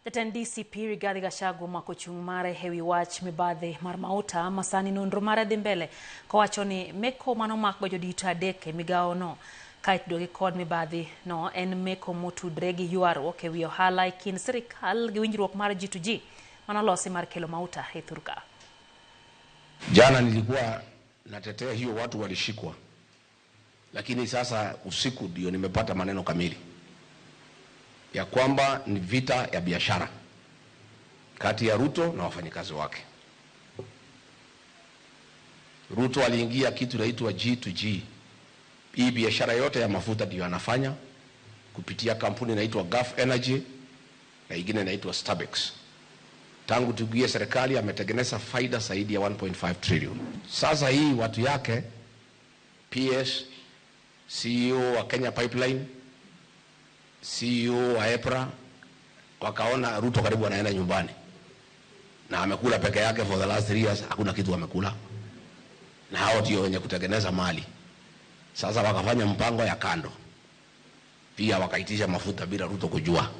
Jatend DCP Rigathi Gachagua omako chung' mare ewi wach mibadhi mar mauta ma sani nonro mare dhi mbele kowacho ni meko manomakgo jodito adek e migawo no ka itudogi kod mibadhi no en meko motudre gi ywaruok ewi ohala e kind sirikal gi winjruok mar G2G manolosi mar kelo mauta e thurka. Jana nilikuwa natetea hiyo, watu walishikwa, lakini sasa usiku ndio nimepata maneno kamili ya kwamba ni vita ya biashara kati ya Ruto na wafanyikazi wake. Ruto aliingia kitu inaitwa G2G. Hii biashara yote ya mafuta ndio anafanya kupitia kampuni inaitwa Gulf Energy na ingine inaitwa Stabex. Tangu tuingie serikali ametengeneza faida zaidi ya 1.5 trillion. Sasa hii watu yake PS, CEO wa Kenya Pipeline, CEO wa EPRA wakaona Ruto karibu anaenda nyumbani na amekula peke yake for the last 3 years, hakuna kitu amekula, na hao ndio wenye kutengeneza mali. Sasa wakafanya mpango ya kando, pia wakaitisha mafuta bila Ruto kujua.